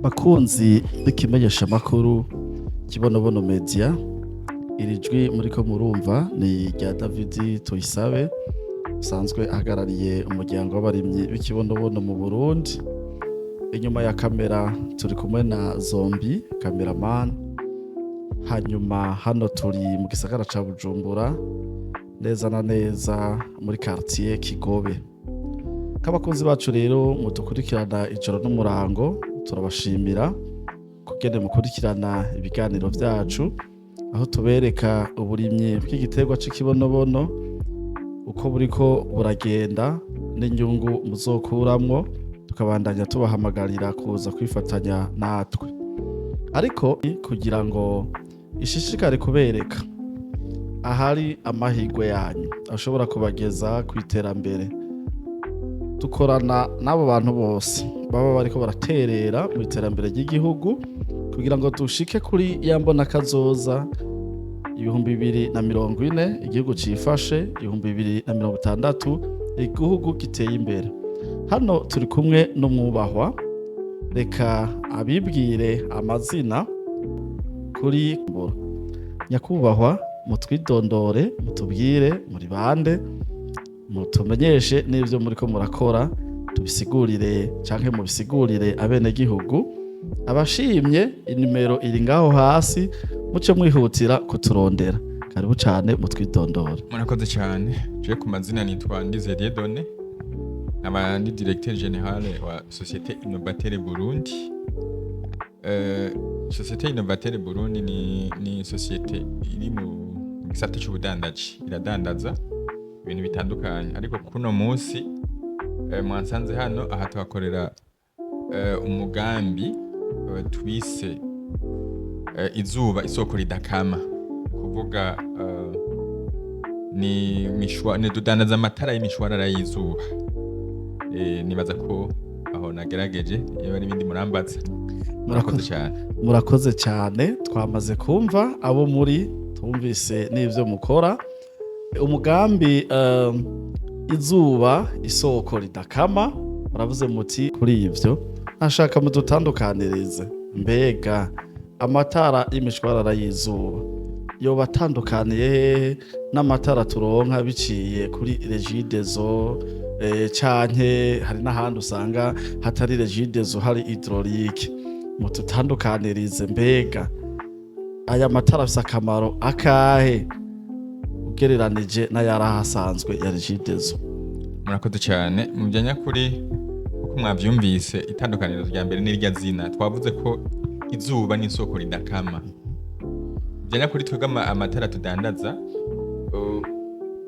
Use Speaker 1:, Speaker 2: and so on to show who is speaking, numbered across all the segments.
Speaker 1: Bakunzi b'ikimenyeshamakuru Kibonobono Media, iri jwi muriko murumva ni irya David Tuyisabe, usanzwe ahagarariye umuryango w'abarimyi b'ikibonobono mu Burundi. Inyuma ya kamera turi kumwe na Zombi cameraman. Hanyuma hano turi mu gisagara ca Bujumbura, neza na neza muri quartier Kigobe. K'abakunzi bacu rero mudukurikirana ijoro n'umurango, turabashimira kugene mukurikirana ibiganiro vyacu, aho tubereka uburimyi bw'igiterwa c'ikibonobono uko buriko buragenda n'inyungu muzokuramwo, tukabandanya tubahamagarira kuza kwifatanya natwe. Ariko kugira ngo ishishikare kubereka ahari amahirwe yanyu ashobora kubageza ku iterambere, dukorana n'abo bantu bose baba bariko baraterera mu iterambere ry'igihugu kugira ngo dushike kuri ya mbona kazoza 2040, igihugu cifashe, 2060, igihugu giteye imbere. Hano turi kumwe n'umwubahwa, reka abibwire amazina. Kuri nyakubahwa, mutwidondore, mutubwire muri bande, mutumenyeshe n'ivyo muriko murakora, tubisigurire canke mubisigurire abenegihugu. Abashimye, inimero iri ngaho hasi, muce mwihutira kuturondera. Karibu cane, mutwidondore.
Speaker 2: Murakoze cyane. Je ku mazina nitwa Ndizeye Dieudonné, nkaba ndi directeur général wa Société Innovateur Burundi. Société Innovateur Burundi ni société iri mu gisata c'ubudandaji, iradandaza ibintu bitandukanye. Ariko kuno munsi mwansanze hano aha tuhakorera umugambi twise "Izuba isoko ridakama". Kuvuga ni mishwa, ni dudandaza amatara y'imishwarara y'izuba. Nibaza ko aho nagerageje, iyo ari ibindi murambaza. Murakoze cyane.
Speaker 1: Murakoze cyane. Twamaze kumva abo muri, twumvise n'ibyo mukora. Umugambi "Izuba isoko ridakama", muravuze muti kuri ivyo ashaka mudutandukanirize, mbega amatara y'imishwarara y'izuba yoba atandukaniye hehe n'amatara turonka biciye kuri Regideso, canke hari n'ahandi usanga hatari Regideso, hari hydraulique? Mututandukanirize, mbega aya matara afise akamaro akahe ugereranije n'ayari ahasanzwe ya Regideso?
Speaker 2: Murakoze cyane. Mu bya nyakuri, uko mwavyumvise, itandukaniro rya mbere ni irya zina. Twavuze ko izuba n'isoko ridakama. Bya nyakuri, twebwe amatara tudandaza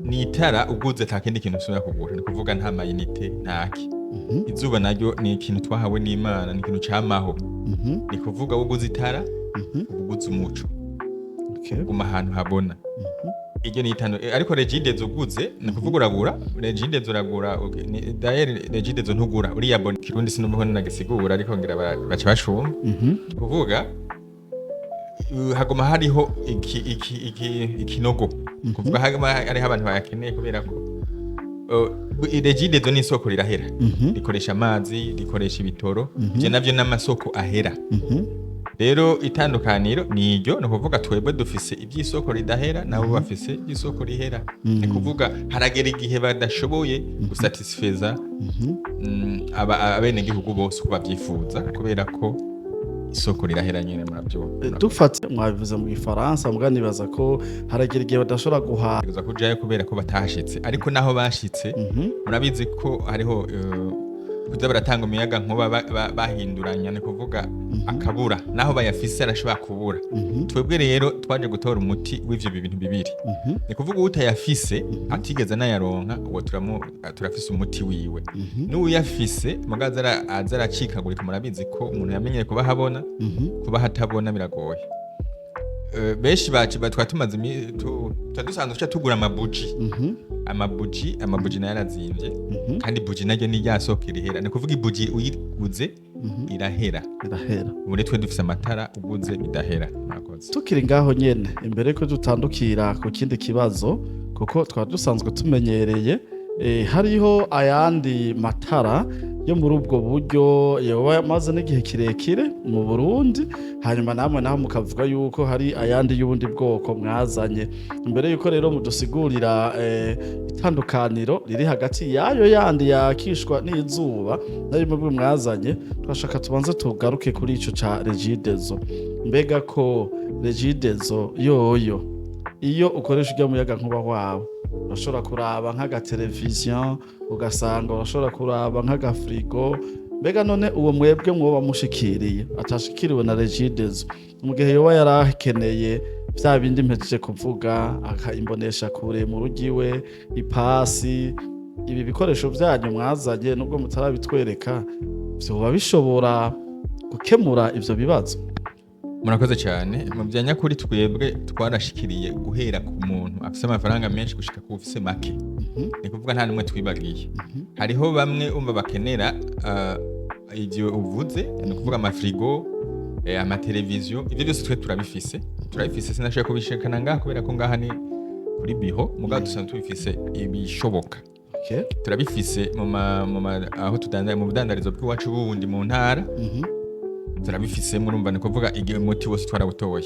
Speaker 2: ni itara uguze ata kindi kintu usubira kugura, ni kuvuga nta ma unités, ntaki. Izuba naryo ni ikintu twahawe n'Imana, ni ikintu camaho. Ni kuvuga uguze itara uba uguze umuco, guma ahantu habona. Iryo ni itanu. Ariko Regideso uguze, ni kuvuga uragura Regideso, uragura d'ailleurs Regideso ntugura, uriya bon Kirundi sinumva nagisigura, ariko ngira baca bacumva. Kuvuga haguma hariho iki iki iki ikinogo, kuvuga haguma hariho abantu bayakeneye, kubera ko Regideso ni isoko rirahera, rikoresha amazi, rikoresha ibitoro, ivyo navyo n'amasoko ahera. Rero itandukaniro ni iryo, ni ukuvuga twebwe dufise iby'isoko ridahera, nabo bafise iby'isoko rihera. Ni kuvuga haragera igihe badashoboye gusatisfeza abenegihugu bose uko bavyifuza, kubera ko isoko rirahera nyene, muravyumva.
Speaker 1: Dufate mwabivuze mu Gifaransa, mbwa nibaza ko haragera igihe badashobora guhaha.
Speaker 2: Bategerezwa kujayo kubera ko batashitse. Ariko naho bashitse, murabizi ko hariho kuza baratanga umuyaga nkuba bahinduranya, ni kuvuga akabura, naho bayafise arashobora kubura. Twebwe rero twaje gutora umuti w'ivyo bintu bibiri. Ni kuvuga utayafise, atigeze anayaronka, uwo turafise umuti wiwe. N'uwuyafise muga aza aracikagurika, murabizi ko umuntu yamenyeye kuba habona, kuba hatabona biragoye. Benshi bacu twari tumaze tuba dusanzwe tuca tugura amabuji. Amabuji nayo arazimvye, kandi buji naryo ni rya soko irihera. Ni kuvuga ibuji uyiguze irahera.
Speaker 1: Irahera.
Speaker 2: Ubu rero twe dufise amatara uguze bidahera. Murakoze.
Speaker 1: Tukiri ngaho nyene, imbere ko dutandukira ku kindi kibazo, kuko twari dusanzwe tumenyereye hariho ayandi matara Yo muri ubwo buryo yoba yamaze n'igihe kirekire mu Burundi, hanyuma namwe naho mukavuga yuko hari ayandi y'ubundi bwoko mwazanye. Imbere yuko rero mudusigurira itandukaniro riri hagati yayo yandi yakishwa n'izuba nayo mwebwe mwazanye, twashaka tubanze tugaruke kuri ico ca Regideso. Mbega ko Regideso yoyo, iyo ukoresha urya muyaga nkuba wawe, urashobora kuraba nk'agateleviziyo, ugasanga urashobora kuraba nk'agafrigo? Mbega none uwo mwebwe mwoba mushikiriye atashikiriwe na Regideso, mu gihe yoba yarakeneye vya bindi mpejeje kuvuga, akayimbonesha kure mu rugo iwe, ipasi, ibi bikoresho vyanyu mwazanye, nubwo mutarabitwereka, vyoba bishobora gukemura ivyo bibazo?
Speaker 2: Murakoze cyane. Mu bya nyakuri, twebwe twarashikiriye guhera ku muntu afise amafaranga menshi gushika ku ufise make. Ni kuvuga nta n'umwe twibagiye. Hariho bamwe umva bakenera ivyo uvuze, ni ukuvuga amafrigo, amateleviziyo. Ivyo byose twe turabifise. Sinashoboye kubishikana ngaha kubera ko ngaha ni kuri biho, mugabo dusanzwe tubifise ibishoboka. Turabifise mu ma aho tudandariza, mu budandarizo bw'iwacu bundi mu ntara. Turabifise. Murumva, ni kuvuga igihe umuti wose twarawutoye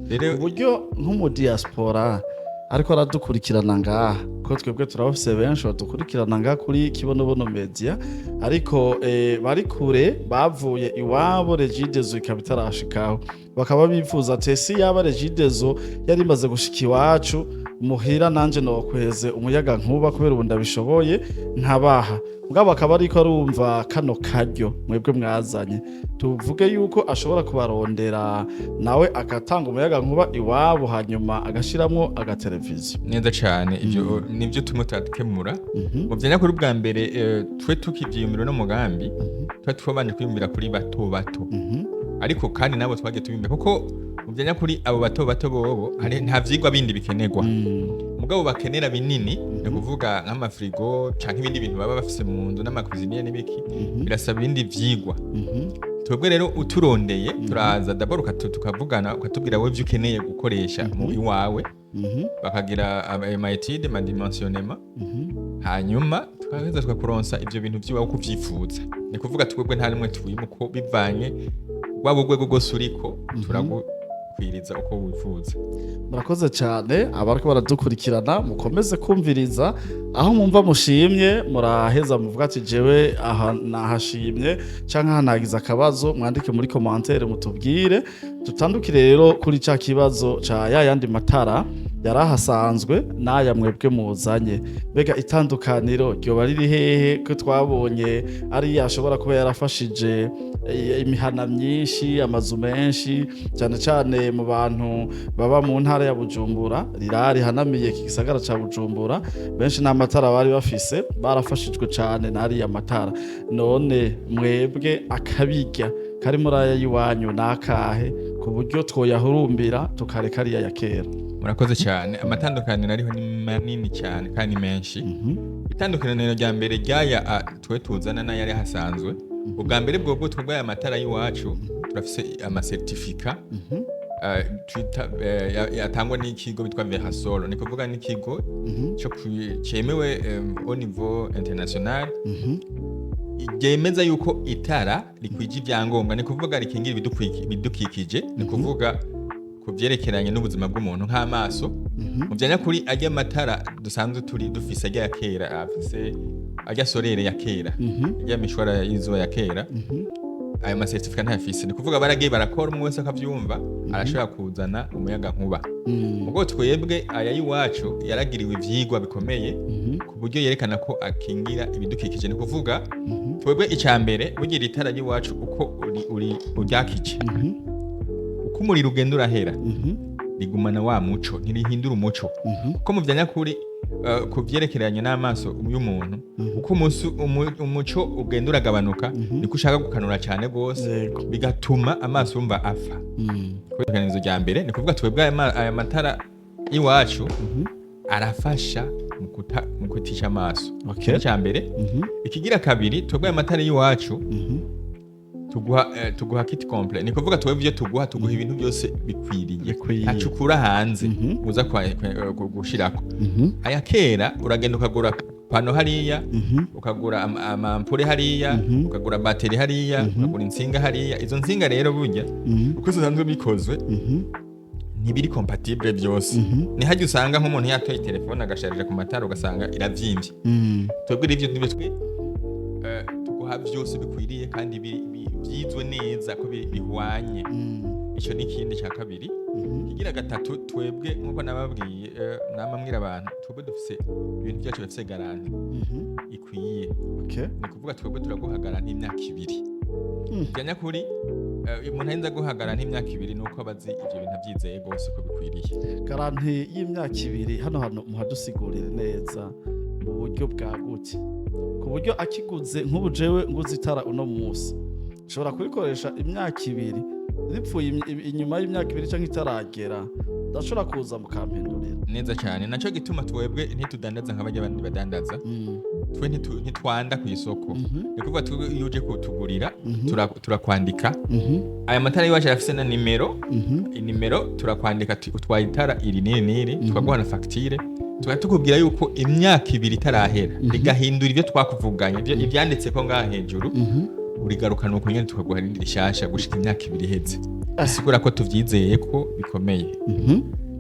Speaker 2: rero.
Speaker 1: Uburyo nk'umudiaspora ariko aradukurikirana ngaha, ko twebwe turabafise benshi badukurikirana ngaha kuri Kibonobono Media, ariko bari kure, bavuye iwabo Regideso ikaba itarashikaho, bakaba bifuza ati: "Ese yaba Regideso yari imaze gushika iwacu muhira, nanje nokweze umuyaga nkuba, kubera ubu ndabishoboye nkabaha." Mugabo akaba ariko arumva kano karyo mwebwe mwazanye, tuvuge yuko ashobora kubarondera nawe agatanga umuyaga nkuba iwabo, hanyuma agashiramwo agateleviziyo?
Speaker 2: Neza cyane, ibyo nibyo tumwe turakemura. Mu bya nyakuri, bwa mbere twe tukivyiyumvira no mugambi, twe twabanje kwiyumvira kuri bato bato, ariko kandi nabo twagiye tubiyumvira, kuko mu bya nyakuri abo bato bato bobo hari nta vyigwa bindi bikenerwa. Mugabo bakenera binini, ni ukuvuga nk'amafrigo canke ibindi bintu baba bafise mu nzu n'ama cuisinière n'ibiki, birasaba ibindi vyigwa. Twebwe rero uturondeye turaza d'abord tukavugana, ukatubwira wowe ivyo ukeneye gukoresha mu iwawe, bakagira ama étude, ama dimensionnement, hanyuma tukaheza tukakuronsa ivyo bintu vyiwawe uko uvyifuza. Ni kuvuga twebwe nta rimwe tubima uko bivanye waba urwego rwose uriko, turagukwiriza uko wifuza.
Speaker 1: Murakoze cyane. Abariko baradukurikirana, mukomeze kumviriza. Aho mwumva mushimye, muraheza muvuga ati: "Jewe aha nahashimye", canke aha nagize akabazo, mwandike muri commentaire mutubwire. Dutandukire rero kuri ca kibazo ca ya yandi matara yarahasanzwe n'aya mwebwe muzanye. Mbega itandukaniro ryoba riri hehe, ko twabonye ari ashobora kuba yarafashije imihana myinshi, amazu menshi, cyane cyane mu bantu baba mu ntara ya Bujumbura rirari hanamiye iki gisagara ca Bujumbura, benshi n'amatara bari bafise, barafashijwe cyane n'ariya matara. None mwebwe akabirya kari muri aya y'iwanyu nakahe, ku buryo twoyahurumbira tukareka ariya ya kera?
Speaker 2: Murakoze cyane. Amatandukaniro ariho ni manini cyane kandi menshi. Itandukaniro rya mbere ryaya twe tuzana n'ayari hasanzwe, ubwa mbere bwobwo twebwe aya matara y'iwacu turafise ama certificat twita yatangwa n'ikigo bitwa Verasol. Ni kuvuga n'ikigo cyo cyemewe au niveau international, ryemeza yuko itara rikwije ibyangombwa, ni kuvuga rikingira ibidukikije, ni kuvuga ku byerekeranye n'ubuzima bw'umuntu nk'amaso. Mu bya nyakuri, ajya amatara dusanzwe turi dufise, ajya ya kera, afise ajya solaire ya kera, ajya mishwara y'izuba ya kera, ayo ma certificat ntayafise. Ni kuvuga baragiye barakora, umwe wese akavyumva arashobora kuzana umuyaga nkuba. Ubwo twebwe aya y'iwacu yaragiriwe ivyigwa bikomeye ku buryo yerekana ko akingira ibidukikije. Ni kuvuga twebwe icya mbere, bugira itara ry'iwacu, uko uri uryakije, uko umuriro ugenda urahera, rigumana wa muco, ntirihindura umuco. Kuko mu bya nyakuri, ku vyerekeranye n'amaso y'umuntu, uko umuco ugenda uragabanuka, niko ushaka gukanura cyane rwose, bigatuma amaso yumva apfa. Itandukanirizo rya mbere ni kuvuga twebwe aya matara y'iwacu arafasha mu kutica amaso. Icya mbere. Ikigira kabiri, twebwe aya matara y'iwacu tuguha kit complet. Ni kuvuga twebwe ibyo tuguha ibintu byose bikwiriye.
Speaker 1: Bikwiriye.
Speaker 2: Ntaco ukura hanze uza gushirako. Aya kera uragenda ukagura panneau hariya, ukagura ama ampoules hariya, ukagura batterie hariya, ukagura insinga hariya. Izo nsinga rero burya uko zisanzwe bikozwe ntibiri compatible byose. Ni hajya usanga nk'umuntu yatoye telefone agasharija ku matara, ugasanga iravyimbye. Twebwe rero ivyo ntibitwe tuguha vyose bikwiriye kandi vyizwe neza ko bihwanye. Ico ni ikindi cya kabiri. Kigira gatatu, twebwe nk'uko nababwiye, namambwira abantu, twebwe dufise ibintu byacu bifise garantie ikwiye. Ni kuvuga twebwe turaguha garantie y'imyaka 2. Bya nyakuri, umuntu arinze aguha garantie y'imyaka 2 nuko aba azi ivyo bintu avyizeye rwose ko bikwiriye.
Speaker 1: Garantie y'imyaka 2, hano hantu muhadusigurire neza mu buryo bwagutse, ku buryo akiguze, nk'ubu jewe nguze itara uno munsi, nshobora kurikoresha imyaka 2, ripfuye inyuma y'imyaka 2 cyangwa itaragera, ndashobora kuza mukampindurira?
Speaker 2: Neza cyane. Naco gituma twebwe ntitudandaza nk'abarya abandi badandaza. Twe ntitwanda ku isoko. Ni kuvuga twebwe iyo uje kutugurira, turakwandika. Aya matara y'iwacu arafise na nimero. Inimero turakwandika utwaye itara iri n'iri n'iri, tukaguha na fagitire, tukaba tukubwira yuko imyaka 2 itarahera rigahindura ibyo twakuvuganye, ivyanditse ko ngaha hejuru, urigarukana uko nyene, tukaguha irindi rishasha gushika imyaka 2 iheze. Bisigura ko tuvyizeye ko bikomeye.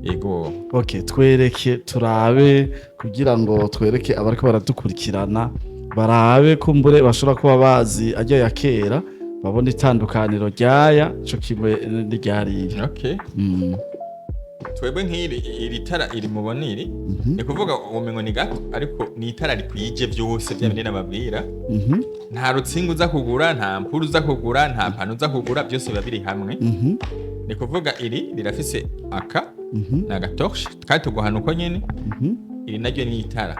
Speaker 2: Yego.
Speaker 1: Okay, twereke turabe, kugira ngo twereke abariko baradukurikirana, barabe kumbure bashobora kuba bazi ajya ya kera, babona itandukaniro ryaya co kimwe n'iryariya.
Speaker 2: Okay. Twebwe nk'iri iri tara iri mubona iri, ni kuvuga ubumengo ni gato, ariko ni itara rikwije vyose vya bindi nababwira. Nta rutsinga uza kugura, nta ampoule uza kugura, nta panneau uza kugura, byose biba biri hamwe. Ni kuvuga iri rirafise aka ni agatorche kandi tuguhana uko nyene. Iri naryo ni itara.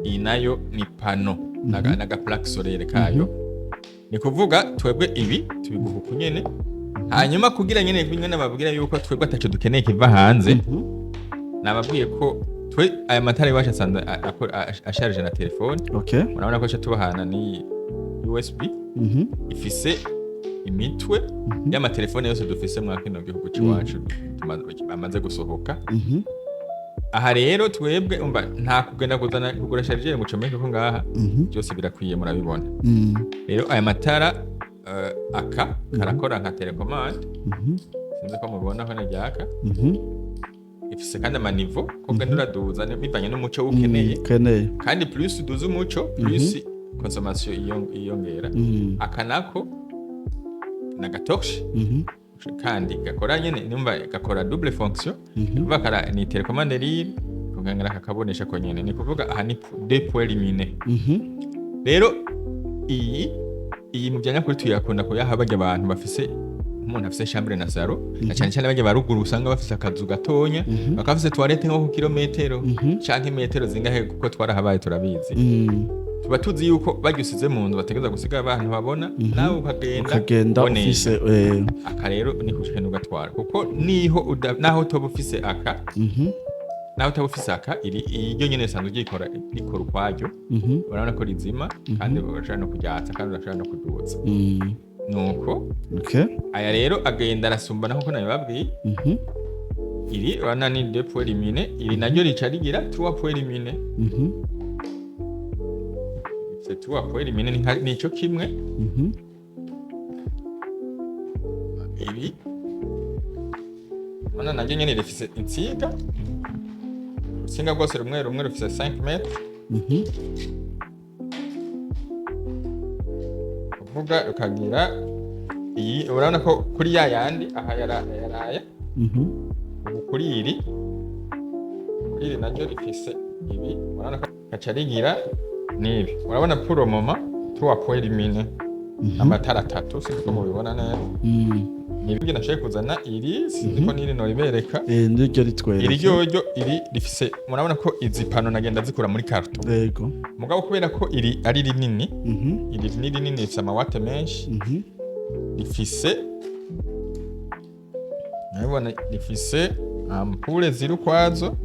Speaker 2: Iyi nayo ni panneau n'aga plaque solaire kayo. Ni kuvuga twebwe ibi tubiguha uku nyene. Hanyuma kugira nyene bimwe nababwira yuko twebwe ataco dukeneye kiva hanze, nababwiye ko twe aya matara iwacu asanzwe asharije na telefone. Murabona ko tubahana ni USB ifise imitwe y'amatelefone yose dufise mwa kino gihugu c'iwacu amaze gusohoka. Aha rero twebwe umva nta kugenda kuzana kugura chargeur ngo ucomeke ko ngaha, byose birakwiye, murabibona. Rero aya matara, aka karakora nka télécommande. Sinzi ko mubibona ko ryaka. Ifise kandi ama niveaux ko ugenda uraduza bivanye n'umuco ukeneye.
Speaker 1: Keneye.
Speaker 2: Kandi plus uduza umuco, plus consommation iyongera. Aka nako ni agatorche kandi gakora nyene, nimba gakora double fonction. Ni kuvuga kara ni télécommande riri kugangara kakabonesha ko nyene. Ni kuvuga aha ni deux points lumineux. Rero iyi mu byanyakuri tuyakunda kuyaha barya abantu bafise, umuntu afise chambre na salon, na cyane cyane barya baruguru usanga bafise akazu gatonya, bakaba bafise toilette nko ku kilometero canke metero zingahe, kuko twarahabaye turabizi. Tuba tuzi yuko barya usize mu nzu bategereza gusiga abantu babona, nawe ukagenda
Speaker 1: ukagenda
Speaker 2: ubonesha.
Speaker 1: Ufise
Speaker 2: Aka rero ni kugenda ugatwara, kuko niho naho utoba ufise aka, naho utaba ufise aka, iri iryo nyene risanzwe ryikora, rikora ukwaryo. Urabona ko rizima kandi urashobora no kuryatsa kandi urashobora no kuduza. Nuko aya rero agenda arasumbana nkuko nabibabwiye. Iri urabona ni deux points lumineux, iri naryo rica rigira trois points lumineux. C'est trois points lumineux, nico kimwe. Iri urabona naryo nyene rifise intsinga, urutsinga rwose rumwe rumwe rufise 5 mètres. Kuvuga rukagira iyi, urabona ko kuri ya yandi aha yaraya. Ubu kuri iri naryo rifise ibi, urabona ko gaca rigira n'ibi. Urabona pour le moment trois points lumineux, amatara atatu, sinzi ko mubibona neza. Ni ibyo nashoboye kuzana. Iri sinzi ko n'iri noribereka.
Speaker 1: Niryo ritwereke.
Speaker 2: Iri ryoryo iri rifise, murabona ko izi panneaux nagenda zikura muri carton. Mugabo kubera ko iri ari rinini, iri ni rinini, rifise amawatts menshi. Rifise, murabibona, rifise ampoules ziri ukwazo.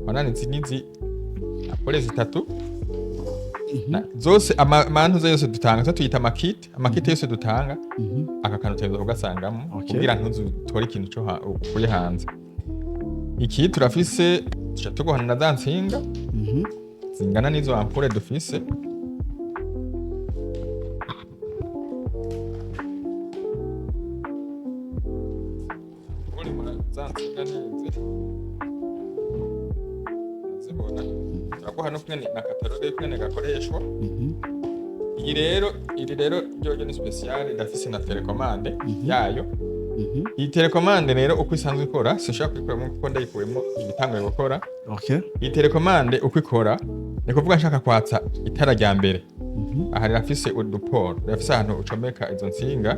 Speaker 2: Urabona izi nizi ampoules zitatu. Zose amantuze yose dutanga, zo tuyita amakits, amakits yose dutanga, aka kantu utegerezwa kugasangamo kugira ntuzutore ikintu cyo ukuye hanze. Iki turafise Tuca tuguhana na za nsinga zingana n'izo ampure dufise. Uri za nsinga nizi zibona, turaguha n'ukungene na catalogue y'ukungene gakoreshwa. Iyi rero, iri rero ryoryo ni spécial, irafise na télécommande yayo. Iyi télécommande rero uko isanzwe ikora, sinshobora kuyikuramo kuko ndayikuyemo ibitanguye gukora. Iyi télécommande uko ikora, ni kuvuga nshaka kwatsa itara rya mbere, aha rirafise uduporo, rirafise ahantu ucomeka izo nsinga.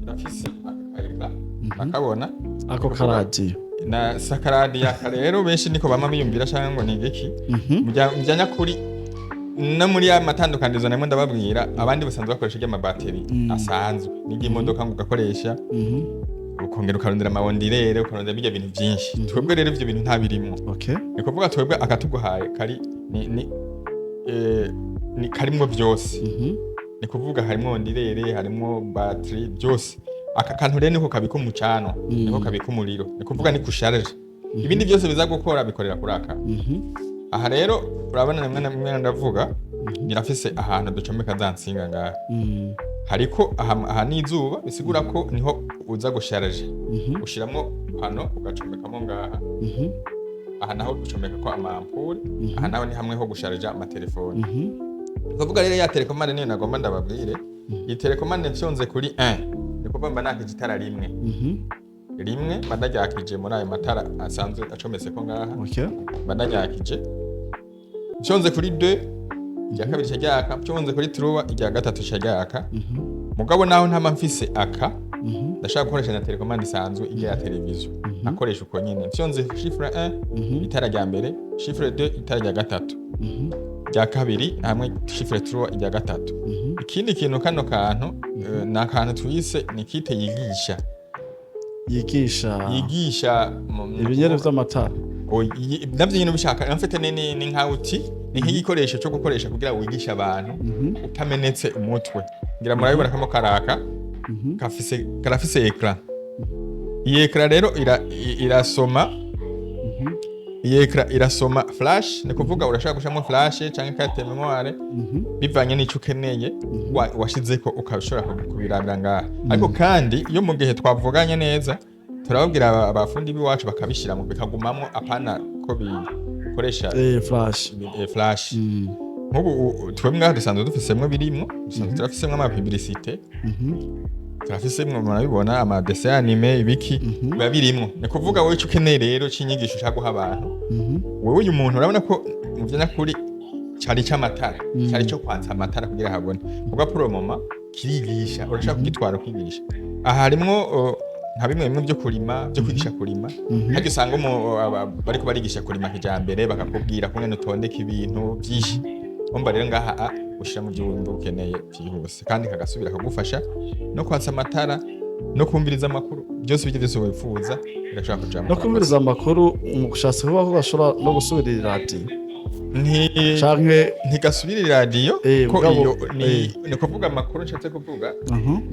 Speaker 2: Irafise akayira akabona.
Speaker 1: Ako karadiyo?
Speaker 2: Na sakaradi yaka rero, benshi niko bama biyumvira cyangwa ngo ni igiki. Mu bya nyakuri, no muri ya matandukanizo namwe ndababwira, abandi basanzwe bakoresha ry'amabateri asanzwe n'imodoka, ngo ugakoresha ukongera ukarondera ama onduleur, ukarondera bijya bintu byinshi. Twebwe rero ivyo bintu nta birimwo. Ni kuvuga twebwe akatuguhaye kari ni karimwo byose. Ni kuvuga harimwo onduleur, harimwo batterie, byose. Aka kantu rero niko kabika umucano, niko kabika umuriro, ni kuvuga ni kusharge. Ibindi byose biza gukora bikorera kuri aka. Aha rero urabona rimwe na rimwe ndavuga birafise ahantu ducomeka za nsinga ngaha. Hariko aha ni izuba, bisigura ko niho uza gusharge. Ushiramwo hano, ugacomekamo ngaha. Aha naho ucomeka ko ama ampoule. Aha naho ni hamwe ho gusharija amatelefoni. Ni kuvuga rero ya télécommande niyo nagomba ndababwire. Iyi télécommande mfyonze kuri 1, ni kuvuga mba nakije itara rimwe. Rimwe mba ndaryakije muri ayo matara asanzwe acometseko ngaha. Mba ndaryakije. Mfyonze kuri 2, irya kabiri ca ryaka. Mfyonze kuri 3, irya gatatu ca ryaka. Mugabo naho ntaba mfise aka, ndashaka gukoresha na télécommande isanzwe ijya ya televiziyo, akoresha uko nyene. Mfyonze chiffre 1, itara rya mbere, chiffre 2, itara rya gatatu, rya kabiri, hamwe chiffre 3, irya gatatu. Ikindi kintu, kano kantu ni akantu twise ni kit yigisha.
Speaker 1: Yigisha?
Speaker 2: Yigisha
Speaker 1: ibinyere vy'amatara?
Speaker 2: Navyo nyene ubishaka mfite ni nka outil, ni nk'igikoresho cyo gukoresha kugira wigishe abantu utamenetse umutwe. Ngira murabibona kamo karaka, kafise, karafise écran. Iyi écran rero irasoma, iyi écran irasoma flash. Ni kuvuga urashaka gushiramo flash canke carte mémoire, bivanye n'ico ukeneye washizeko, ukashobora kubirabira ngaha. Ariko kandi iyo mu gihe twavuganye neza, turababwira abafundi b'iwacu bakabishiramo, bikagumamwo, apana ko bikoresha
Speaker 1: Flash.
Speaker 2: Flash. Nk'ubu twebwe ngaha dusanzwe dufisemwo, birimwo, dusanzwe turafisemwo ama publicité, turafisemwo, murabibona, ama dessin animé, ibiki biba birimwo. Ni kuvuga wowe ico ukeneye rero c'inyigisho ushaka guha abantu, wewe uyu muntu urabona ko mu vy'anyakuri cari c'amatara, cari co kwatsa amatara kugira habone. Muga pour le moment kirigisha, urashaka kugitwara ukigisha. Aha harimwo nka bimwe bimwe byo kurima, byo kwigisha kurima. Harya usanga bariko barigisha kurima kijambere, bakakubwira kungene utondeka ibintu vyinshi. Umva rero ngaha ushira mu byo wumva ukeneye vyihuse, kandi kagasubira kagufasha no kwatsa amatara no kumviriza amakuru, byose ibyo byose wifuza birashobora kujamwo.
Speaker 1: No kumviriza amakuru, mu gushatse kuvuga ko gashobora no gusubira iradiyo?
Speaker 2: Nti
Speaker 1: Canke?
Speaker 2: Ntigasubira iradiyo. Ko iyo ni ni kuvuga amakuru nshatse kuvuga,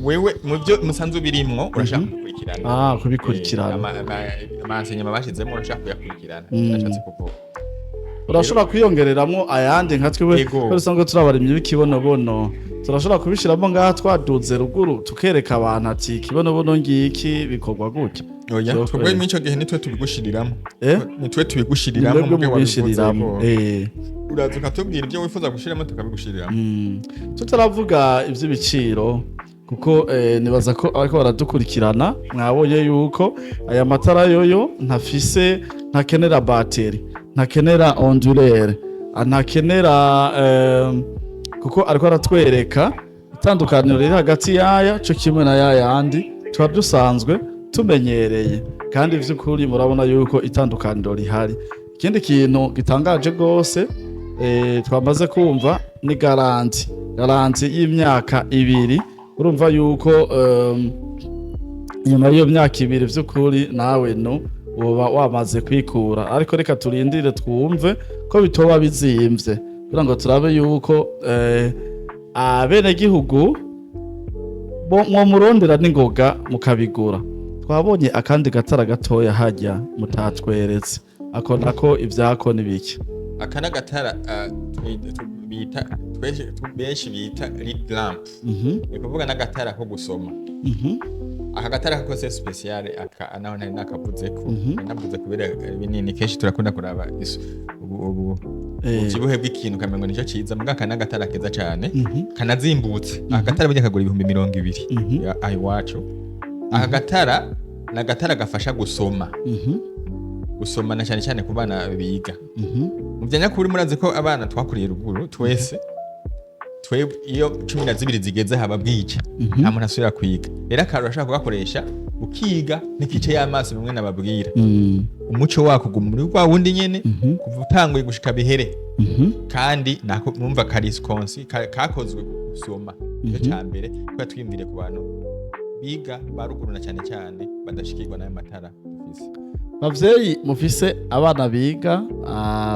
Speaker 2: wewe mu byo musanzwe birimwo urashaka kubikurikirana.
Speaker 1: Ah, kubikurikirana.
Speaker 2: Ama enseignement bashizemo urashaka kuyakurikirana, nashatse kuvuga.
Speaker 1: Urashobora kwiyongereramwo ayandi nka twebwe ko dusanzwe turi abarimyi b'ikibonobono, turashobora kubishiramo ngaha twaduze ruguru, tukereka abantu ati ikibonobono ngiki bikorwa gutya.
Speaker 2: Oya, twebwe muri ico gihe nitwe tubigushiriramwo. Nitwe tubigushiriramwo.
Speaker 1: Mwebwe
Speaker 2: Mubwe wabivuze
Speaker 1: mubishiriramwo?
Speaker 2: ko uraza ukatubwira ibyo wifuza gushiramo, tukabigushyiriramo.
Speaker 1: Tutaravuga iby'ibiciro, kuko nibaza ko ariko baradukurikirana, mwabonye yuko aya matara yoyo ntafise, ntakenera bateri, ntakenera onduleur, ntakenera kuko ariko aratwereka itandukaniro riri hagati yaya co kimwe na yayandi tuba dusanzwe tumenyereye. Kandi vy'ukuri murabona yuko itandukaniro rihari. Ikindi kintu gitangaje rwose twamaze kumva ni garantie y'imyaka 2. Urumva yuko Nyuma y'iyo myaka 2 vy'ukuri nawe no woba wamaze kwikura, ariko reka turindire twumve ko bitoba bizimvye kugira ngo turabe yuko abenegihugu bo mwomurondera n'ingoga mukabigura. Twabonye akandi gatara gatoya hajya mutatweretse, ako nako ivyako ni biki?
Speaker 2: Aka n'agatara bita benshi bita read lamp, ni kuvuga n'agatara ko gusoma. Aka gatara kako spécial, aka naho ntari nakavuzeko. Nari navuze kubera binini, kenshi turakunda kuraba ubu ubyibuhe bw'ikintu ukamengo nicyo ciza, muga aka n'agatara keza cane, kanazimbutse. Aka gatara burya kagura 20,000 aha iwacu. Aka gatara ni agatara gafasha gusoma, gusoma na cyane cyane ku bana biga. Mu bya nyakuri, murazi ko abana twakuriye ruguru twese, twe iyo 12 zigeze haba bwije, nta muntu asubira kwiga. Rero akantu urashobora kugakoresha ukiga n'ikice y'amaso, bimwe nababwira. Umuco wako uguma muri wa wundi nyene kuva utanguye gushika bihere. Kandi nako numva kari conçu kakozwe gusoma, nicyo ca mbere kuba twiyumvire ku bantu biga ba ruguru, na cyane cyane badashikirwa n'ayo matara dufise.
Speaker 1: Bavyeyi mufise abana biga,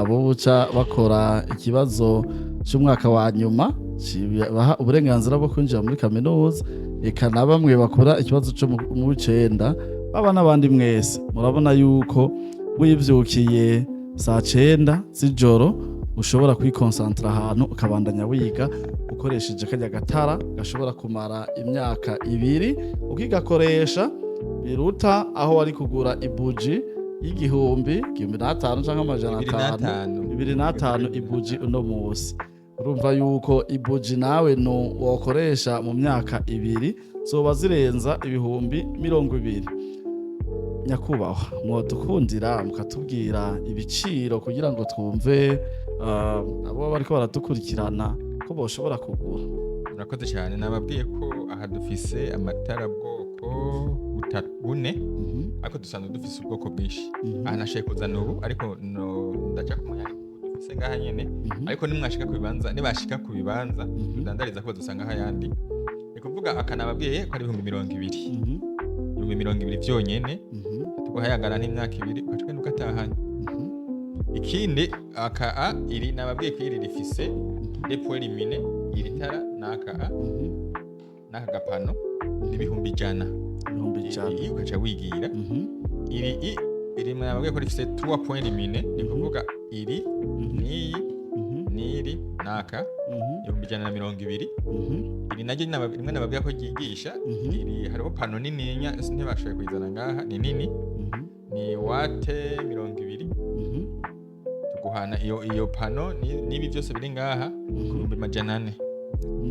Speaker 1: bo buca bakora ikibazo c'umwaka wa nyuma kibaha uburenganzira bwo kwinjira muri kaminuza, eka na bamwe bakora ikibazo co mu w'icenda, baba n'abandi mwese, murabona yuko wivyukiye saa 9 z'ijoro ushobora kwikonsantara ahantu ukabandanya wiga ukoresheje karya gatara gashobora kumara imyaka 2 ukigakoresha, biruta aho wari kugura ibuji y'igihumbi, 1500 canke amajana
Speaker 2: Bibiri
Speaker 1: atanu.
Speaker 2: n'atanu.
Speaker 1: 2500 ibuji uno musi. Urumva yuko ibuji nawe no wokoresha mu myaka 2 zoba zirenza 20,000. Nyakubahwa, mwodukundira mukatubwira ibiciro kugira ngo twumve abo bariko baradukurikirana ko boshobora kugura?
Speaker 2: Murakoze cyane. Nababwiye ko aha dufise amatara bwoko bune, ariko dusanzwe dufise ubwoko bwinshi. Aha nashoboye kuzana ubu, ariko no ndaca ku mwanya dufise ngaha nyene. Ariko nimwashika ku bibanza, nibashika ku bibanza tudandariza ko badusanga ayandi, ni kuvuga aka nababwiye ko ari 20,000, 20,000 vyonyene. Tuguhayagara n'imyaka 2, ugaca ugenda ugatahana. Ikindi, aka a iri nababwiye ko iri rifise les points lumineux, iri tara n'aka a n'aka gapano n'100,000.
Speaker 1: 100,000.
Speaker 2: Iri ugaca wigira. Iri iri nababwiye ko rifise 3 points lumineux, ni kuvuga iri n'iyi n'iri n'aka, 120,000. Iri naryo rimwe nababwira ko ryigisha. Iri hariho panneau nininya, ntibashoboye kuyizana ngaha, ni nini, ni watts 20. Tuguhana iyo panneau n'ibi byose biri ngaha ku 400,000.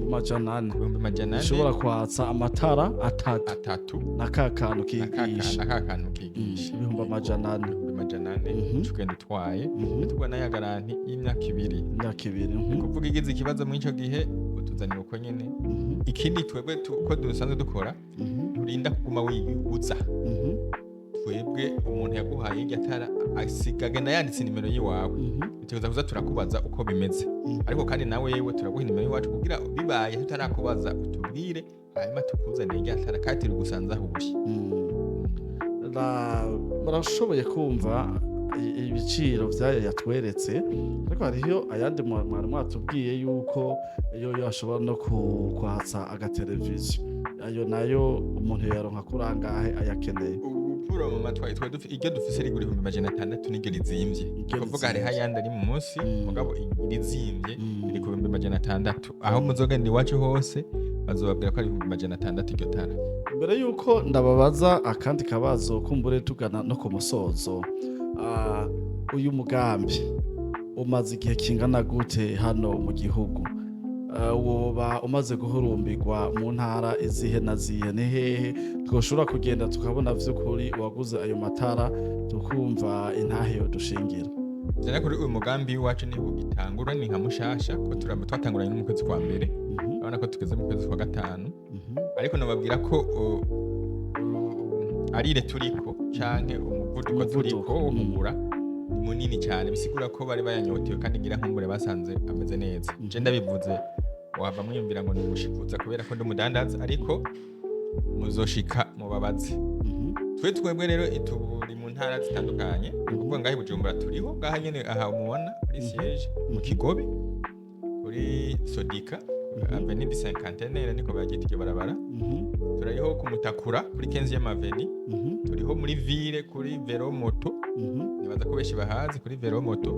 Speaker 1: 400,000.
Speaker 2: Ku 400,000.
Speaker 1: Ushobora kwatsa amatara atatu
Speaker 2: Atatu.
Speaker 1: na ka kantu
Speaker 2: na ka
Speaker 1: kigisha.
Speaker 2: Na ka kantu kigisha.
Speaker 1: 400,000.
Speaker 2: 400,000. Uca ugenda utwaye. Tuguha n'aya garantie y'imyaka 2.
Speaker 1: Imyaka 2.
Speaker 2: Ni kuvuga igize ikibazo muri ico gihe utuzanira uko nyene. Ikindi, twebwe uko dusanzwe dukora, turinda kuguma wiguza. Twebwe umuntu yaguhaye iryo tara asiga agenda yanditse nimero yiwawe. Tuza kuza turakubaza uko bimeze. Ariko kandi nawe yewe turaguha nimero y'iwacu kugira bibaye tutarakubaza utubwire, hanyuma tukuzanire iryo tara kandi turigusanze aho uri.
Speaker 1: Murashoboye kumva ibiciro vyayo yatweretse, ariko hariho ayandi mwari mwatubwiye yuko yo yashobora no kwatsa agateleviziyo. Ayo nayo umuntu yaronka kuri angahe ayakeneye?
Speaker 2: Ubu puro mu matwaye twe iryo dufise rigura 600,000, niryo rizimvye.
Speaker 1: Iryo
Speaker 2: Kuvuga hariho
Speaker 1: rizimvye.
Speaker 2: ayandi ari mu munsi, mugabo irizimvye riri ku 600,000. Aho muzogenda iwacu hose bazobabwira ko ari 600,000 iryo tara.
Speaker 1: Mbere yuko ndababaza akandi kabazo, kumbure tugana no ku musozo, uyu mugambi umaze igihe kingana gute hano mu gihugu? Woba umaze guhurumbirwa mu ntara izihe na zihe? Ni hehe twoshobora kugenda tukabona vy'ukuri waguze ayo matara, tukumva intahe yodushingira?
Speaker 2: Jana kuri uyu mugambi w'iwacu niho ugitangura, ni nka mushasha ko twatanguranye no mu kwezi kwa mbere. Urabona ko tugeze mu kwezi kwa gatanu. Ariko nababwira ko arire turiko canke umuvuduko
Speaker 1: Umuvuduko,
Speaker 2: turiko wo kugura ni munini cyane, bisigura ko bari bayanyotewe kandi ngira nkumbure basanze ameze neza. Je ndabivuze wava mwiyumvira ngo ni ugushikuza kubera ko ndi umudandaza, ariko Muzoshika mubabaze. Twebwe rero turi mu ntara zitandukanye. Ni ukuvuga ngaha i Bujumbura turiho, ngaha nyene aha mubona kuri siège mu Kigobe, kuri Sodika, avenue du Cinquantenaire niko bagita iryo barabara. Turariho ku Mutakura kuri 15e avenue. Turiho muri ville kuri Vero Moto. Nibaza ko benshi bahazi kuri Vero Moto.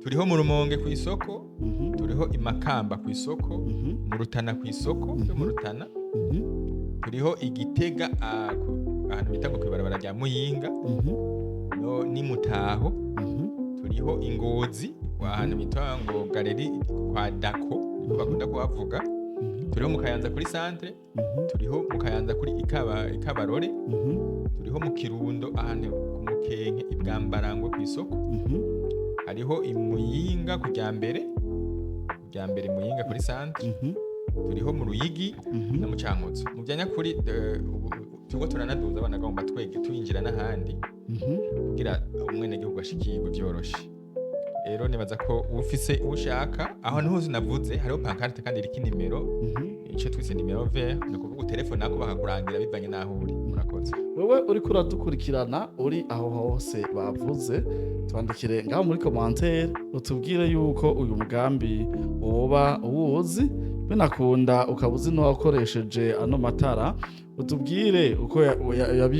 Speaker 2: Turiho mu Rumonge ku isoko. Turiho i Makamba ku isoko. Mu Rutana ku isoko yo mu Rutana. Turiho i Gitega, ahantu bita ngo kw'ibarabara rya Muyinga. No ni Mutaho. Turiho i Ngozi ahantu bita ngo galerie kwa Dako, niko bakunda kuhavuga. Turiho mu Kayanza kuri centre. Turiho mu Kayanza kuri Ikabarore. Turiho mu Kirundo ahantu ku Mukenke, ibwambarangwe ku isoko. Hariho i Muyinga ku rya mbere Muyinga kuri centre. Turiho mu Ruyigi no mu Cankuzo. Mu bya nyakuri, ubu turiko turanaduza abana bagomba twege tuyinjira n'ahandi kugira umwenegihugu ashikirwe vyoroshe. Rero nibaza ko ufise ushaka aho hose navuze hariho pancarte kandi iriko inimero, ico twise numéro vert, ni ukuvuga utelefone ako bakakurangira bivanye n'aho uri. Murakoze.
Speaker 1: Wewe uriko uradukurikirana uri aho hose bavuze, twandikire ngaho muri commentaire utubwire yuko uyu mugambi woba uwuzi, binakunda ukaba uzi n'uwakoresheje ano matara, utubwire uko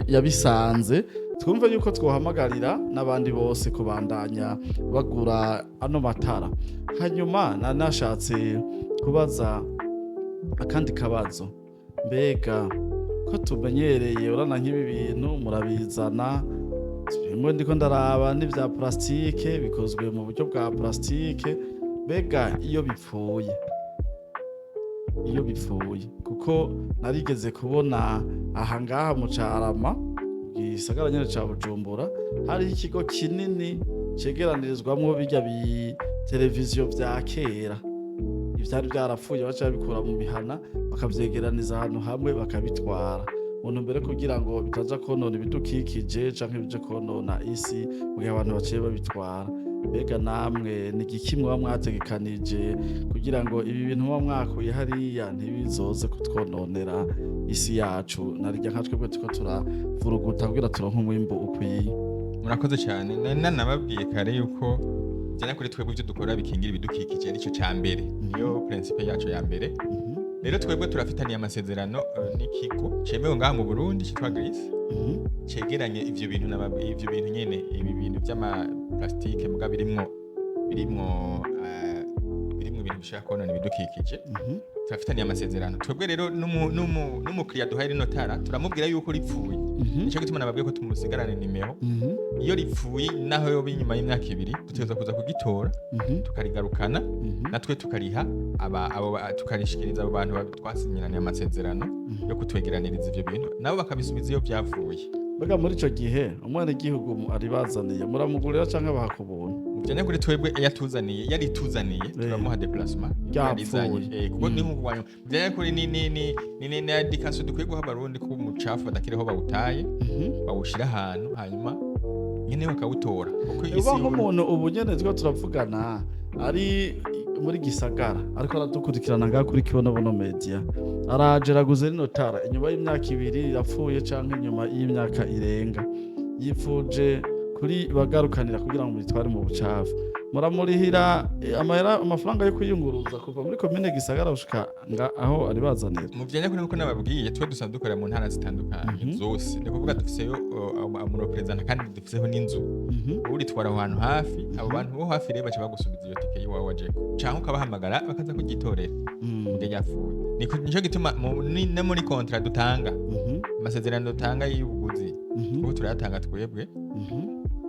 Speaker 1: yabisanze, twumve yuko twohamagarira n'abandi bose kubandanya bagura ano matara. Hanyuma nashatse kubaza akandi kabazo: mbega ko tumenyereye urana nk'ibi bintu murabizana, bimwe ndiko ndaraba n'ivya plastique, bikozwe mu buryo bwa plastique, mbega iyo bipfuye, kuko narigeze kubona aha ngaha mu Carama, gisagara nyene ca Bujumbura, hariho ikigo kinini cegeranirizwamwo birya bi televiziyo vya kera, ivyari vyarapfuye baca babikura mu mihana bakavyegeraniza ahantu hamwe bakabitwara mu ntumbero yo kugira ngo bitaja konona ibidukikije canke bije konona isi mu gihe abantu baciye babitwara. Mbega namwe ni igiki muba mwategekanije kugira ngo ibi bintu muba mwakuye hariya ntibizoze kutwononera isi yacu, narirya nka twebwe turiko turavuruguta kugira turonke umwimbu ukwiye?
Speaker 2: Murakoze cyane. Nari nanababwiye kare yuko jya kuri twebwe ibyo dukora bikingira ibidukikije aricyo cya mbere, niyo principe yacu ya mbere. Rero twebwe turafitaniye amasezerano n'ikigo cemewe ngaha mu Burundi cyitwa Greece, cegeranye ivyo bintu ivyo bintu nyene, ibi bintu vy'ama plastique muga birimwo ibintu bishobora konona ibidukikije. Turafitaniye amasezerano twebwe rero n'umukiriya duhaye rino tara, turamubwira yuko ripfuye, nico gituma nababwiye ko tumusigarana nimero, iyo ripfuye naho yoba inyuma y'imyaka 2, dutegerezwa kuza kugitora, tukarigarukana, natwe tukariha tukarishikiriza abo bantu twasinyiraniye amasezerano yo kutwegeraniriza ivyo bintu, nabo bakabisubiza iyo vyavuye.
Speaker 1: Mbega muri ico gihe umwenegihugu aribazaniye muramugurira canke baha ku buntu?
Speaker 2: Mu bya nyakuri twebwe yatuzaniye, yarituzaniye, turamuha déplacement.
Speaker 1: Ryapfuye.
Speaker 2: Yarizanye. Kuko ni nk'ubu mu bya nyakuri ni éducation dukwiye guha Abarundi ko umucafu badakiriho bawutaye, bawushira ahantu hanyuma nyene bakawutora, kuko isi
Speaker 1: Uba nk'umuntu ubu nyene turiko turavugana ari muri gisagara ariko aradukurikirana ngaha kuri Kibonobono Media, araje araguze rino tara, inyuma y'imyaka 2 rirapfuye canke inyuma y'imyaka irenga, yipfuje kuri bagarukanira kugira ngo muritware mu bucafu, muramurihira amahera, amafaranga yo kwiyunguruza kuva muri komine Gisagara gushika nga aho aribazanira?
Speaker 2: Mu bya nyakuri, nkuko nababwiye, twe dusanzwe dukorera mu ntara zitandukanye zose. Ni ukuvuga dufiseyo umu représentant kandi dufiseho n'inzu. Uritwara aho hantu hafi, abo bantu bo hafi rero baca bagusubiza iyo tike y'iwawe wajeko, canke ukabahamagara bakaza kugitorera mu gihe ryapfuye. Nico gituma no muri contrat dutanga, amasezerano dutanga y'ubuguzi, kuko turayatanga twebwe,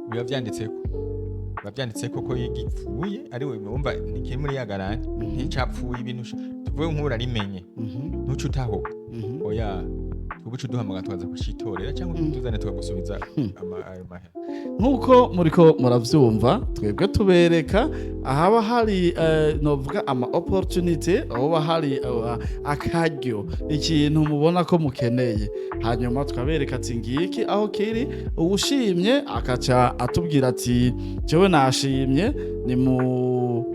Speaker 2: biba vyanditseko ko iyo gipfuye ari we wumva ntikiri muri ya garantie, nticapfuye. Ibintu tuvuge nk'ubu urarimenye, ntuce utaho. Oya, twebwe uca uduhamagara tukaza kucitorera cyangwa tuzane tukagusubiza ayo mahera.
Speaker 1: Nk'uko muriko muravyumva, twebwe tubereka ahaba hari novuga ama opportunity, aho hari akaryo, ikintu mubona ko mukeneye, hanyuma tukabereka ati ngiki aho kiri. Uwushimye akaca atubwira ati jewe nashimye, ni mu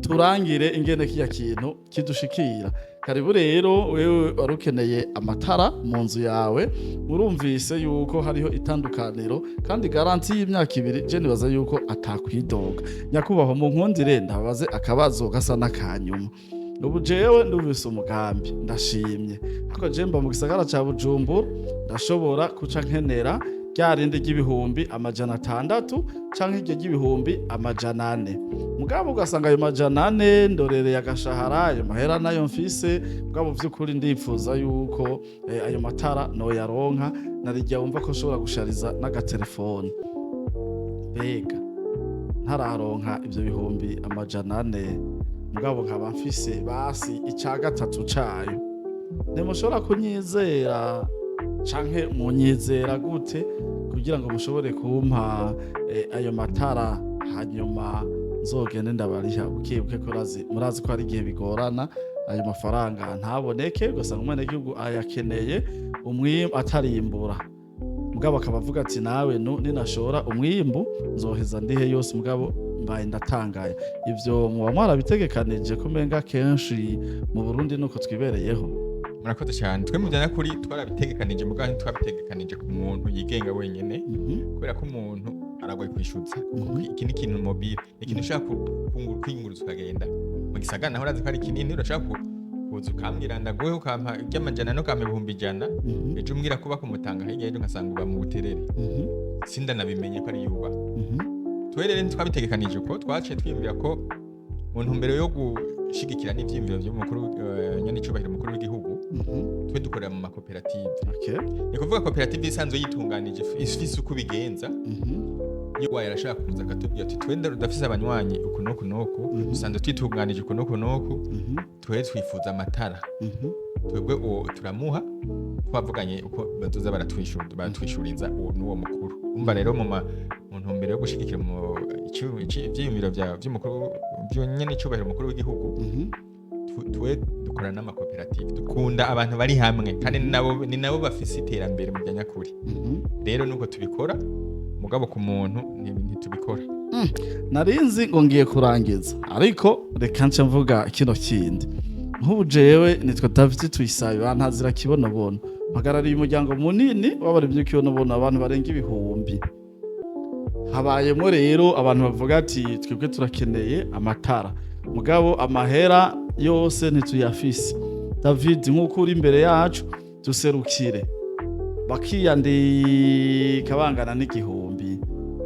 Speaker 1: turangire ingene kiya kintu kidushikira. Karibu rero wewe wari ukeneye amatara mu nzu yawe, murumvise yuko hariho itandukaniro kandi garantie y'imyaka 2, je nibaza yuko atakwidoga. Nyakubahwa, mu nkundire ndabaze akabazo gasa n'akanyuma. Ubu jewe ndumvise umugambi, ndashimye, ariko je mba mu gisagara ca Bujumbura, ndashobora kuca nkenera rya rindi ry'ibihumbi 600 canke iryo ry'ibihumbi 400, mugabo ugasanga ayo 400 ndorereye agashahara, ayo mahera nayo mfise. Mugabo vy'ukuri ndipfuza yuko ayo matara noyaronka, narijya wumva ko nshobora gushariza n'agatelefone. Mbega ntararonka ivyo bihumbi 400, mugabo nkaba mfise basi ica gatatu cayo, ntimushobora kunyizera canke munyizera gute kugira ngo mushobore kumpa ayo matara, hanyuma nzogende ndabariha buke buke? Ko murazi ko hari igihe bigorana, ayo mafaranga ntaboneke, ugasanga umwenegihugu ayakeneye umwimbu atarimbura, mugabo akaba avuga ati nawe ninashora umwimbu nzoheza ndihe yose, mugabo mbaye ndatangaye. Ivyo muba mwarabitegekanije, ko umenga kenshi mu Burundi nuko twibereyeho?
Speaker 2: Murakoze cyane. Twe mu byanyakuri twarabitegekanije, mugabo ntitwabitegekanije ku muntu yigenga wenyene, kubera ko umuntu aragoye kwishyuza, kuko iki ni ikintu mobile, ni ikintu ushaka kwiyunguruza ukagenda mu gisagara, naho urazi ko ari kinini. Urashaka kuza ukambwira ndaguhe, ukampa iry'amajana 4, ukampa 100,000, ejo umbwira ko uba kumutanga, hirya y'ejo nkasanga uba mu Buterere, sindanabimenye ko ari yuba. Twe rero ntitwabitegekanije uko, twaciye twiyumvira ko mu ntumbero yo gushigikira n'ivyiyumviro vy'umukuru, nyenicubahiro umukuru w'igihugu, twe dukorera mu makoperative. Ni kuvuga koperative isanzwe yitunganije, ifise uko ibigenza. Iyo waye arashaka kuza akatubwira ati twenda rudafise abanywanyi uku n'uku n'uku, dusanzwe twitunganije uku n'uku n'uku, twe twifuza amatara, twebwe uwo turamuha twavuganye uko bazoza baratwishuriza uwo n'uwo mukuru. Umva rero, mu ntumbero yo gushigikira mu ivyiyumviro vy'umukuru nyenicubahiro umukuru w'igihugu, twe dukorana n'amakoperative. Dukunda abantu bari hamwe, kandi ni nabo bafise iterambere mu bya nyakuri. Rero nuko tubikora, mugabo ku muntu ntitubikora.
Speaker 1: Narinzi ngo ngiye kurangiza, ariko reka nce mvuga kino kindi. Nk'ubu jewe nitwa David Tuyisabe, bantazira Kibonobono, mpagarariye umuryango munini w'abarimyi w'ikibonobono, abantu barenga ibihumbi. Habayemo rero abantu bavuga ati twebwe turakeneye amatara, mugabo amahera yose ntituyafise. David, nk'uko uri imbere yacu, duserukire, bakiyandika bangana n'igihumbi,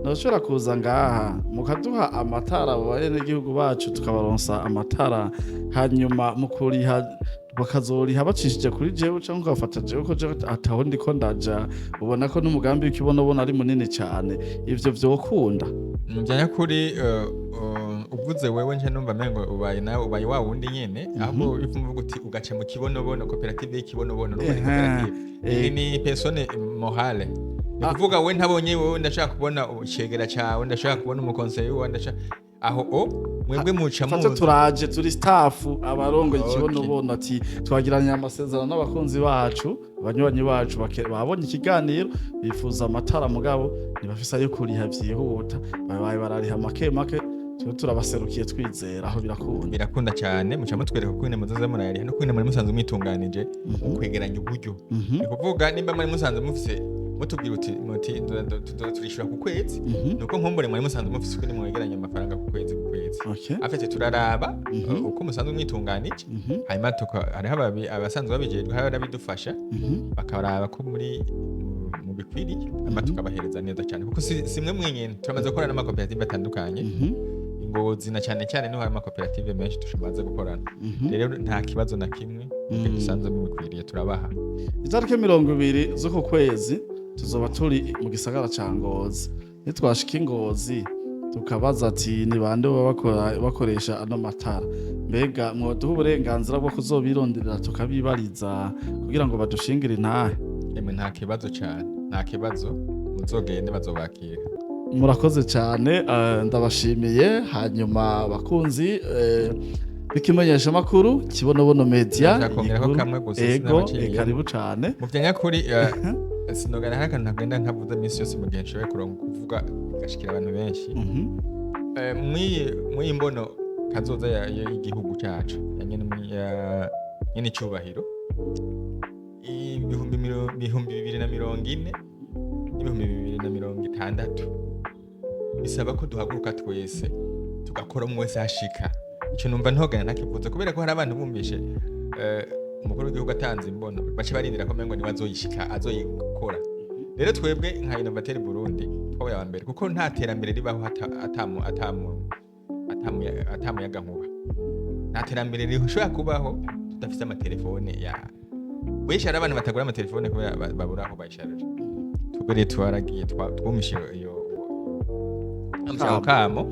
Speaker 1: ntashobora kuza ngaha mukaduha amatara, abo babenegihugu bacu tukabaronsa amatara, hanyuma mu kuriha bakazoriha bacishije kuri jewe canke ukabafata jewe, ko jewe ataho ndiko ndaja, ubona ko n'umugambi w'ikibonobono ari munini cane. Ivyo vyokunda?
Speaker 2: Mu bya nyakuri, uvuze wewe nje numva mengo ubaye nawe ubaye wa wundi nyene, ahubwo uvuga uti ugaca mu Kibonobono, koperative y'Ikibonobono, urumva ni koperative. Ni personne morale, ni kuvuga we ntabonye wewe, ndashaka kubona icegera cawe, ndashaka kubona umukonseye wawe, ndashaka aho o mwebwe muca
Speaker 1: Fate
Speaker 2: muza.
Speaker 1: Turaje turi staff abarongoye Ikibonobono, ati twagiranye amasezerano n'abakunzi bacu, abanywanyi bacu babonye ikiganiro, bifuza amatara, mugabo ntibafise ayo kuriha vyihuta, babaye barariha make make, twe turabaserukiye twizera aho birakunda.
Speaker 2: Birakunda cyane. Muca mutwereka uko muzoza murayariha no kwine muri musanzwe mwitunganije mu kwegeranya uburyo. Ni kuvuga nimba muri musanzwe mufise, mutubwira uti muti tuzoza turishura ku kwezi, nuko nkumbure muri musanzwe mufise uko mwegeranya amafaranga ku kwezi ku kwezi. Afite turaraba uko musanzwe mwitunganije, hanyuma hariho abasanzwe babijejwe, hariho n'abidufasha, bakaraba ko muri mu bikwiriye, hanyuma tukabahereza neza cyane, kuko si mwe mwenyene, turamaze gukorana n'amakoperative atandukanye i Ngozi, na cyane cyane niho hari amakoperative menshi tushimaze gukorana. Rero nta kibazo na kimwe, uko dusanzwe mubikwiriye turabaha.
Speaker 1: Itariki 20 z'uku kwezi tuzoba turi mu gisagara ca Ngozi. Nitwashika i Ngozi tukabaza ati ni bande baba bakoresha ano matara, mbega mwoduha uburenganzira bwo kuzobironderera tukabibariza kugira ngo badushingire intahe?
Speaker 2: Emwe, nta kibazo cyane, nta kibazo, muzogende bazobakira.
Speaker 1: Murakoze cyane, ndabashimiye. Hanyuma abakunzi b'ikimenyesha makuru Kibonobono Media,
Speaker 2: Ndashaka kongerako
Speaker 1: inkuru-
Speaker 2: kamwe gusa,
Speaker 1: ego.
Speaker 2: sinabaciriye.
Speaker 1: Karibu cyane.
Speaker 2: Mu bya nyakuri, sinogana hari akantu ntagenda ntavuze iminsi yose mu gihe nshoboye kuronka kuvuga igashikira abantu benshi. Mw'iyi mbono kazoza y'igihugu cyacu ya nyene Nyene icubahiro, 2040 n'2060 bisaba ko duhaguruka twese, tugakora, umwe wese ashika ico. Numva ntogana ntakivuze, kubera ko hari abantu bumvishe umukuru w'igihugu atanze imbono, baca barindira ko mengo niwe azoyishika, azoyikora. Rero twebwe nka Innovateur Burundi twabaye aba mbere, kuko nta terambere ribaho ata muyagankuba. Nta terambere rishobora kubaho tudafise amatelefone ya benshi. Hari abantu batagura amatelefone kubera babura aho bayisharije. Twebwe rero twaragiye, twumvishe iyo ako kamo,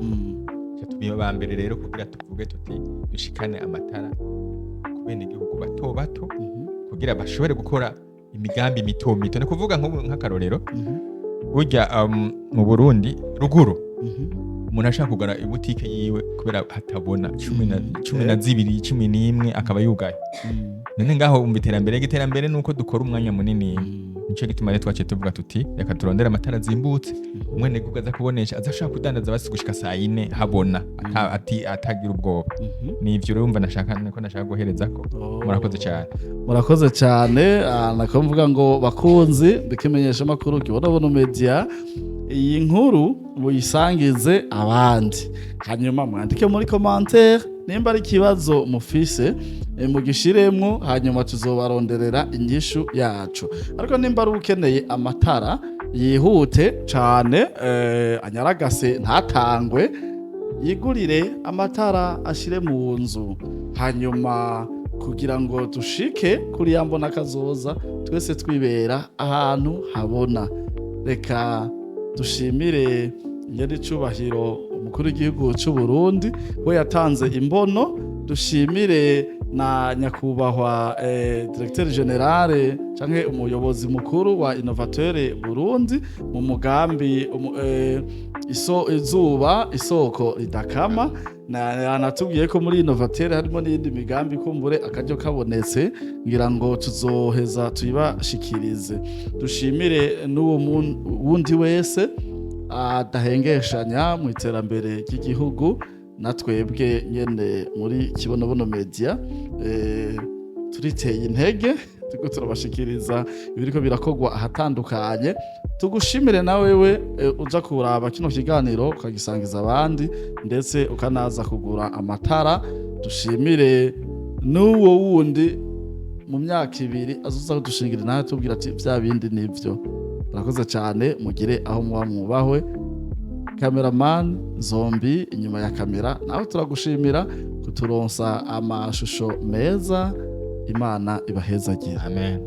Speaker 2: tuba aba mbere rero kugira tuvuge tuti dushikane amatara ku benegihugu bato bato, kugira bashobore gukora imigambi mito mito. Ni kuvuga nk'ubu, nk'akarorero, burya mu Burundi ruguru umuntu ashaka kugura ibutike yiwe, kubera hatabona, 12, 11 akaba yugaye. None ngaho umva iterambere? Iterambere nuko dukora umwanya munini. Nico gituma rero twaciye tuvuga tuti reka turondere amatara azimbutse, umwenegihugu aza kubonesha, aza ashaka kudandaza basi gushika saa yine habona, atagira ubwoba. Nivyo rero umva nashaka, niko nashaka guherezako. Murakoze cyane.
Speaker 1: Murakoze cyane. Nako mvuga ngo bakunzi bikimenyesha amakuru Kibonabono Media, iyi nkuru muyisangize abandi, hanyuma mwandike muri commentaire nimba ari ikibazo mufise, mugishiremwo, hanyuma tuzobaronderera inyishu yacu. Ariko nimba ari ukeneye amatara yihute cane, anyaragase, ntatangwe, yigurire amatara ashire mu nzu, hanyuma kugira ngo dushike kuri ya mbona kazoza twese twibera ahantu habona. Reka dushimire nyenicubahiro umukuru w'igihugu cy'u Burundi, we yatanze imbono. Dushimire na nyakubahwa directeur général canke umuyobozi mukuru wa Innovateur Burundi mu mugambi izuba isoko ridakama. Yanatubwiye ko muri Innovateur harimo n'iyindi migambi. Kumbure akaryo kabonetse, ngira ngo tuzoheza tuyibashikirize. Dushimire n'uwo wundi wese adahengeshanya mu iterambere ry'igihugu. Na twebwe nyene muri Kibonobono Media turiteye intege, turiko turabashikiriza ibiriko birakorwa ahatandukanye. Tugushimire na wewe uja kuraba kino kiganiro, ukagisangiza abandi, ndetse ukanaza kugura amatara. Dushimire n'uwo wundi mu myaka 2 azoza kudushingira nawe tubwira ati vya bindi nivyo. Murakoze cyane, mugire aho muba mwubahwe. Cameraman Zombi inyuma ya kamera, nawe turagushimira kuturonsa amashusho meza. Imana ibahezagira.
Speaker 2: Amen.